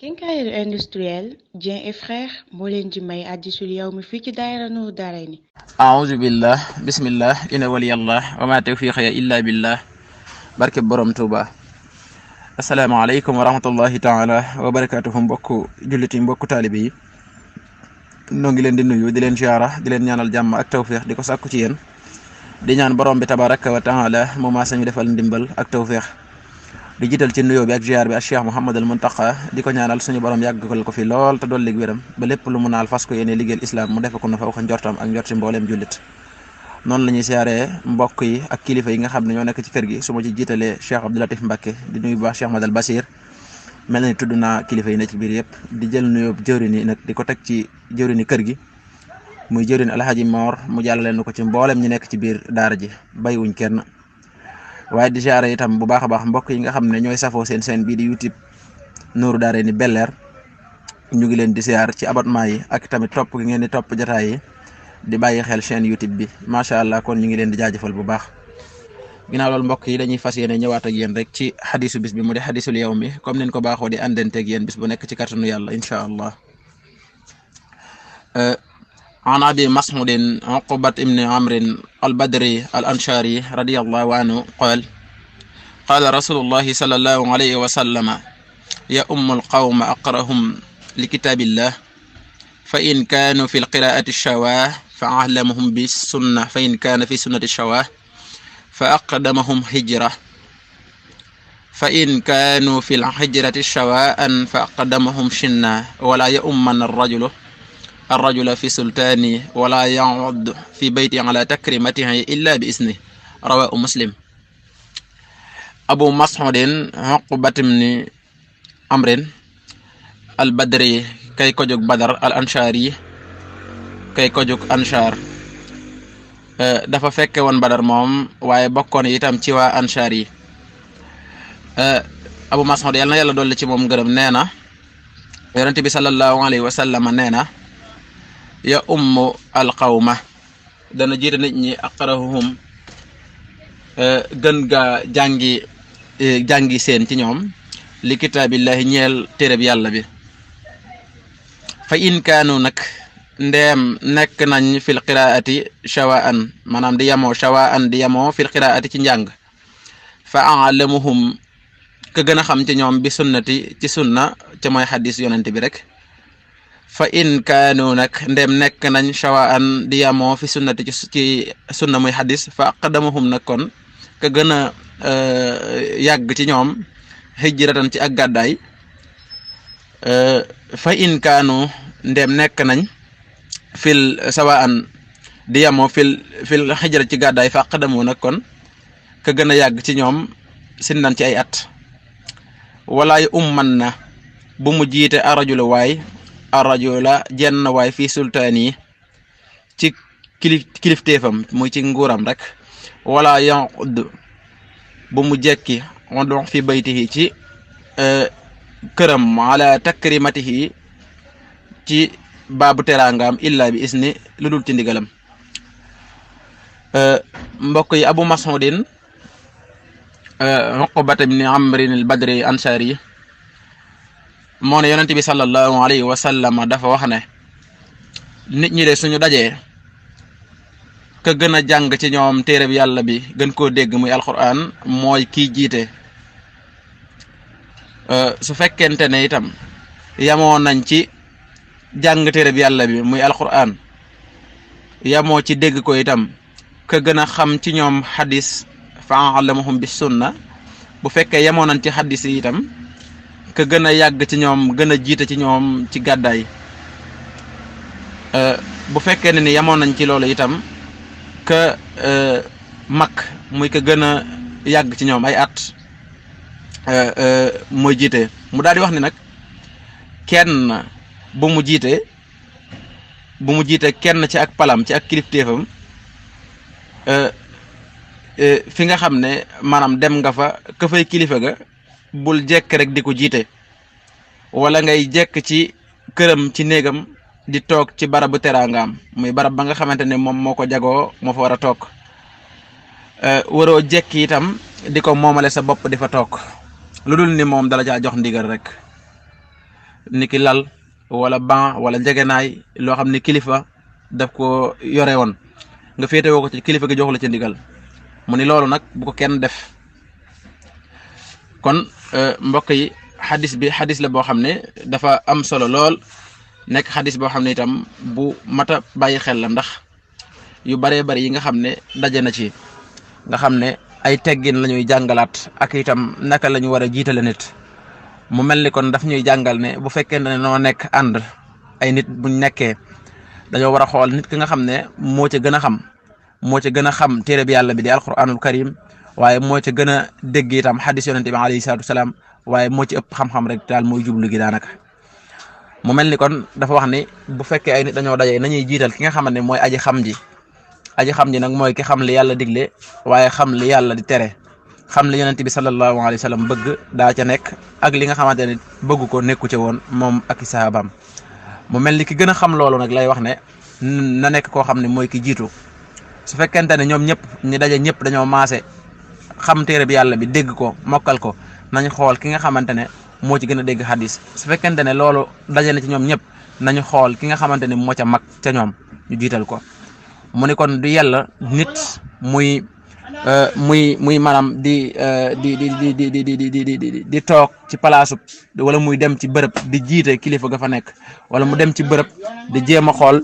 Quincaillerie industrielle Dieng et Frères moo leen di may hadiisul yawmi fii ci daayira Nuuru Daarayni. aouzu billah bismillah ina waliyallah wa ma tawfiqiya illa billah barke borom Tuuba. asalaamaaleykum wa rahmatullahi taala wa barakatuhu mbokku jullit yi mbokku taalibe yi noo ngi leen di nuyu di leen ziara di leen ñaanal jàmm ak tawfiq di ko sàkku ci yéen di ñaan borom bi tabaraka wa taala moo maa sañu defal ndimbal ak tawfiq di jiital ci nuyoo bi ak ziar bi ak Cheikh Mouhamadul Muntaqa di ko ñaanal suñu borom yàggal ko fi lool te dolli wéram ba lépp lu mu naal fas ko yéene liggéeyal islam mu defe ko na fa wax njortam ak njorti mbooleem jullit noonu la ñuy siyaaree mbokk yi ak kilifa yi nga xam ne ñoo nekk ci kër gi su ma ci jiitalee Cheikh Abdou Latif Mbacké di nuyu bu baax Cheikh Madal Basir mel na ni tudd naa kilifa yi ne ci biir yëpp di jël nuyoo jëwriñ yi nag di ko teg ci jëwriñi kër gi muy jëwriñ Alhaji Mor mu jàllale nu ko ci mboolem ñi nekk ci biir daara ji bàyyiwuñ kenn waaye di siyaare itam bu baax a baax mbokk yi nga xam ne ñooy safoo seen chaîne bii di YouTube Nuuru Daarayni Bel-Air ñu ngi leen di siyaar ci abonnement yi ak tamit topp gi ngeen di topp jotaay yi di bàyyi xel chaîne YouTube bi macha allah kon ñu ngi leen di jaajëfal bu baax. ginnaaw loolu mbokk yi dañuy fas yéene ñëwaat ak yéen rek ci xadisu bis bi mu di xadisul yawmi comme niñ ko baaxoo di àndanteeg yéen bis bu nekk ci kàttanu yàlla incha allah. an abi mas'udin uqbat ibni amrin albadri al anshari radiyallahu anhu qaal qaala rasulullahi sallallahu alayhi wa sallama ya ummul qawma aqrahum li kitaabillah fa in kaanu fi lqiraati shawaa fa ahlamuhum bi sunna fa in kaana fi sunnati shawaa fa aqdamahum hijra fa in kaanu fi lhijrati shawaan fa aqdamahum shinna wala ya umman arrajula fi sultaani wala yaud fi bayti ala takrimatihi illa bi isni rawahu muslim. abu mas'udin uqbat ibn amrin al badri kay ko jóg badar al anshari kay ko jóg anshar dafa fekke woon badar moom waaye bokkoon itam ci waa anshar yi. abu mas'ud yàlla na yàlla dolli ci moom ngërëm nee na yonent bi sallallahu alayhi wa sallam nee na ya ummu alqawma dana jiite nit ñi aqrahum gën gaa jàngi seen ci ñoom li kitaabillahi ñeel téereb yàlla bi fa in kaanu nag ndeem nekk nañ fil qiraati shawaan maanaam di yamoo fil qiraati ci njàng fa alamuhum ka gën a xam ci ñoom bi sunnati ci sunna ca mooy xadis yonent bi rek fa in kaanu nag ndem nekk nañ shawaan di yamoo fi sunnati ci sunna muy xadis fa aqdamuhum nag kon ka gën a yàgg ci ñoom hijratan ci ak gàddaay fa in kaanu ndem nekk nañ fil sawaan di yamoo fil hijra ci gàddaay fa aqdamu nag kon ka gën a yàgg ci ñoom sinnan ci ay at walaay umman na bu mu jiite arrajula jenn waay fii sultaani ci kilifteefam muy ci nguuram rek wala yaqud bu mu jekki on fi baytihi ci këram ala takrimatihi ci baabu teraangaam illa bi isni lu dul ci ndigalam. mbokk yi abu mas'udin uqbat ibn amrin al badri ansari moo ne yonent bi sallallahu alayhi wa sallam dafa wax ne nit ñi de suñu dajee ka gën a jàng ci ñoom téere bi yàlla bi gën koo dégg muy alquran mooy kii jiite su fekkente ne itam yamoo nañ ci jàng téere bi yàlla bi muy alquran yamoo ci dégg ko itam ka gën a xam ci ñoom xadis fa alamuhum bi sunna bu fekkee yamoo nañ ci xadis yi itam ka gën a yàgg ci ñoom gën a jiite ci ñoom ci gàddaay bu fekkee ne ni yamoon nañ ci loolu itam ka mag muy ka gën a yàgg ci ñoom ay at mooy jiite mu daal di wax ni nag kenn bu mu jiite kenn ci ak palam ci ak kilifteefam fi nga xam ne maanaam dem nga fa ka fay kilifa ga bul jekk rek di ko jiite wala ngay jekk ci këram ci néegam di toog ci barabu teraangaam muy barab ba nga xamante ne moom moo ko jagoo moo fa war a toog waroo jekki itam di ko moomale sa bopp di fa toog lu dul ni moom dala caa jox ndigal rek niki lal wala ban wala njegenaay loo xam ne kilifa daf ko yore woon nga féetewoo ko ci kilifa gi joxu la ci ndigal mu ni loolu nag bu ko kenn def. kon mbokk yi xadis bi xadis la boo xam ne dafa am solo lool nekk xadis boo xam ne itam bu mata bàyyi xel la ndax yu baree bari yi nga xam ne daje na ci nga xam ne ay teggin la ñuy jàngalaat ak itam naka la ñu war a jiitale nit mu mel ni kon daf ñuy jàngal ne bu fekkee ne noo nekk ànd ay nit buñ nekkee dañoo war a xool nit ki nga xam ne moo ca gën a xam téere bi yàlla bi di alquranul karim waaye moo ca gën a dégg itam xadis yonente bi alayhi salaatu wasalaam waaye moo ci ëpp xam-xam rek daal mooy jublu gi daanaka mu mel ni kon dafa wax ni bu fekkee ay nit dañoo daje nañuy jiital ki nga xamante ne mooy aji xam ji nag mooy ki xam li yàlla digle waaye xam li yàlla di tere xam li yonente bi sallallahu alayhi wa sallam bëgg daa ca nekk ak li nga xamante ne bëgg ko nekku ca woon moom ak i sahabaam mu mel ni ki gën a xam loolu nag lay wax ne na nekk koo xam ne mooy ki jiitu su fekkente ne ñoom ñëpp ñi daje ñëpp dañoo maase xam téere bi yàlla bi dégg ko mokkal ko nañ xool ki nga xamante ne moo ci gën a dégg xadis su fekkente ne loolu daje na ci ñoom ñëpp nañu xool ki nga xamante ne moo ca mag ca ñoom ñu jiital ko mu ni kon du yàlla nit muy maanaam di toog ci palaasu wala muy dem ci bërëb di jiite kilifa ga fa nekk wala mu dem ci bërëb di jéem a xool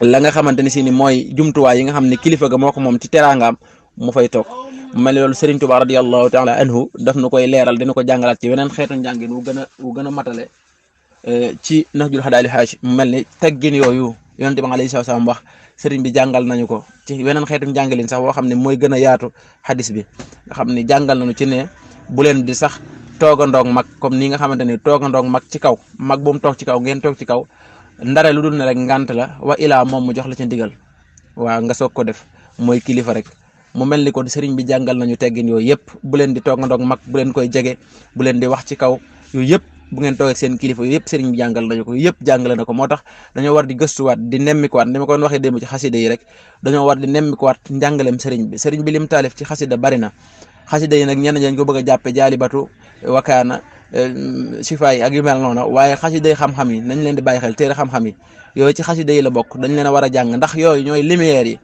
la nga xamante ne si ni mooy jumtuwaay yi nga xam ne kilifa ga moo ko moom ci teraangaam mu fay toog mu mel ni loolu Serigne Touba radiyallahu taala anhu daf nu koy leeral dina ko jàngalaat ci weneen xeetu njàngin wu gën a matale ci Nahjul Hadaali Haaj mu mel ni teggin yooyu yonente bi alayhi salaam wax Serigne bi jàngal nañu ko ci weneen xeetu njàngalin sax boo xam ne mooy gën a yaatu xadis bi nga xam ne jàngal nañu ci ne bu leen di sax toogandoog mag comme ni nga xamante ni toogandoog mag ci kaw mag bu mu toog ci kaw ngeen toog ci kaw ndare lu dul ne rek ngant la wa ilaa moom mu jox la ci ndigal waaw nga soog ko def mooy kilifa rek. mu mel ni kon sëriñ bi jàngal nañu teggin yooyu yëpp bu leen di toogandoog mag bu leen koy jege bu leen di wax ci kaw yooyu yëpp bu ngeen toogee seen kilifa yooyu yëpp sëriñ bi jàngal nañu ko yëpp jàngale na ko moo tax dañoo war di gëstuwaat di nemmikuwaat ni ma ko waxee démb ci xasida yi rek dañoo war di nemmikuwaat njàngaleem sëriñ bi lim taalif ci xasida bari na xasida yi nag ñenn ñi ko bëgg a jàppe jaalibatu wakaana sifa yi ak yu mel noonu waaye xasida yi xam-xam yi nañ leen di bàyyi xel téere xam-xam yi yooyu ci xasida yi la bokk dañ leen a war a jàng ndax yooyu ñooy lumière yi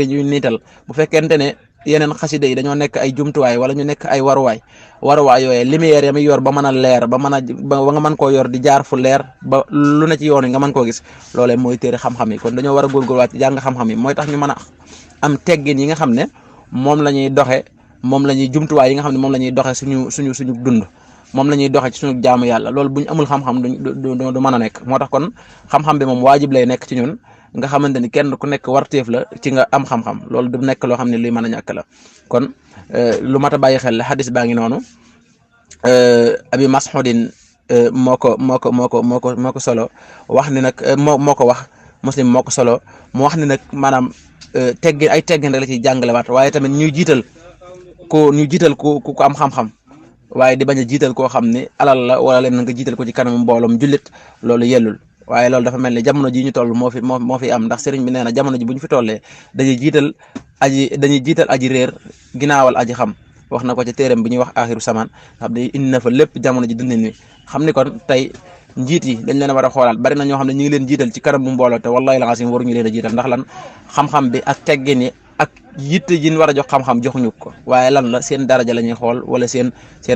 ñuy niital bu fekkente ne yeneen xasida yi dañoo nekk ay jumtuwaay wala ñu nekk ay waruwaay yooyu lumière ya muy yor ba mën a leer ba nga mën koo yor di jaar fu leer ba lu ne ci yoon yi nga mën koo gis loolee mooy téere xam-xam yi kon dañoo war a góorgóorluwaat ci jàng xam-xam yi mooy tax ñu mën a am teggin yi nga xam ne moom la ñuy doxe moom la ñuy jumtuwaay yi nga xam ne moom la ñuy doxe suñu dund moom la ñuy doxe ci suñu jaamu yàlla loolu bu ñu amul xam-xam du mën a nekk moo tax kon xam-xam bi moom waajib lay nekk ci ñun nga xamante ni kenn ku nekk warteef la ci nga am xam-xam loolu du nekk loo xam ne luy mën a ñàkk la kon lu mat a bàyyi xel la xadis baa ngi noonu abi mas'udin moo ko solo wax ni nag moo ko wax muslim moo ko solo mu wax ni nag maanaam teggin ay teggin rek la ciy jàngalewaat waaye tamit ñu jiital ku am xam-xam waaye di bañ a jiital koo xam ne alal la wala leen nga jiital ko ci kanam mbooloom jullit loolu yellul waaye loolu dafa mel ni jamono ji ñu toll moo fi am ndax sëriñ bi nee na jamono ji bu ñu fi tollee dañuy jiital aji réer ginaawal aji xam wax na ko ci téeram bi ñuy wax axiru samaan xam ne indi na fa lépp jamono ji dundin wi xam ni kon tey njiit yi dañ leen a war a xoolaat bari na ñoo xam ne ñu ngi leen jiital ci kanam bu mbooloo te wallahi la asim waruñu leen a jiital ndax lan xam-xam bi ak teggin yi ak yitte ji ñu war a jox xam-xam joxuñu ko waaye lan la seen daraja la ñuy xool wala seen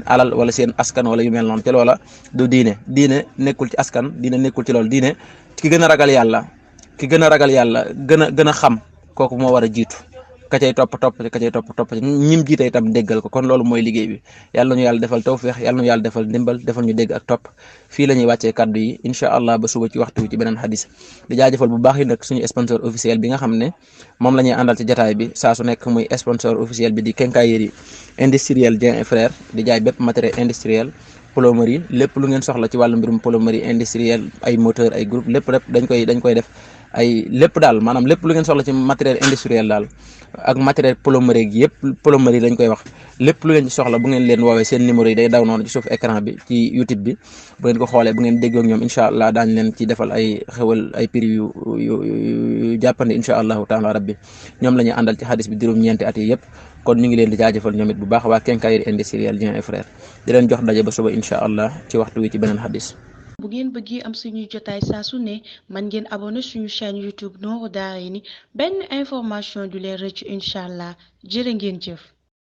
alal wala seen askan wala yu mel noonu te loola du diine nekkul ci askan diine nekkul ci loolu diine ki gën a ragal yàlla gën a xam kooku moo war a jiitu ka cay topp ci ñim jiite itam déggal ko kon loolu mooy liggéey bi yàlla ñu yàlla defal tawfeex yàlla ñu yàlla defal ndimbal defal ñu dégg ak topp fii la ñuy wàccee kaddu yi incha allah ba suba ci waxtu wi ci beneen xadis di jaajëfal bu baax yi nag suñu sponsor officiel bi nga xam ne moom la ñuy àndal ci jataay bi saa su nekk muy sponsor officiel bi di quincaillerie industrielle Dieng et Frères di jaay bépp matériel industriel plomberie lépp lu ngeen soxla ci wàllu mbirum plomberie industrielle ay moteur ay groupe lépp dañ koy def ay lépp daal maanaam lépp lu ngeen soxla ci matériel industriel daal ak matériel plomberie gi yëpp plomberie lañ koy wax lépp lu ngeen ci soxla bu ngeen leen woowee seen numéro yi day daw noonu ci suuf écran bi ci YouTube bi bu ngeen ko xoolee bu ngeen déggoo ak ñoom incha allah daañu leen ci defal ay xewal ay prix yu jàppandi incha allahu taala rabbi ñoom la ñuy àndal ci xadis bi juróom-ñeenti at yi yëpp kon ñu ngi leen di jaajëfal ñoom it bu baax waa quincaillerie industrielle Dieng et Frères di leen jox daje ba suba incha allah ci waxtu wi ci beneen xadis bu ngeen bëggee am suñuy jotaay saa su ne man ngeen abonné suñu chaîne YouTube Nourou Darayni benn information du leen rëcc incha allah jërë ngeen jëf.